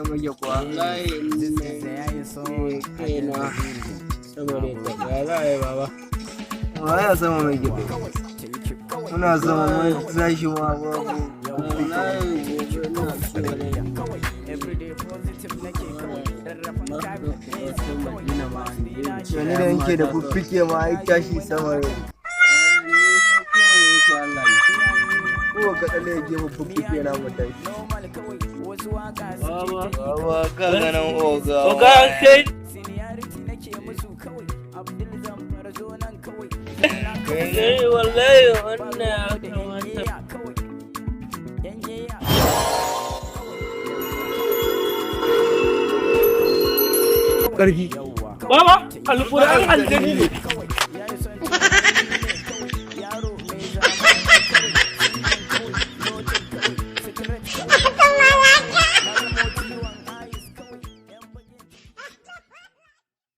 Muke kuwa. Wallahi ne kaina sama da ita. Ya za a yi, baba? Wa sama muke? Muna sama, mun tashi ma babu. Wallahi gobe ina so ne. Wani da yanke da fuffuke ma ai tashi sama yau. Ko ka tsalle yake fuffuke na mu tashi. Baba. Baba, ka ganin oga. Oga, an kai. Kai, wallahi wannan ya kamata. Ƙarfi. Baba, alƙur'an aljani ne.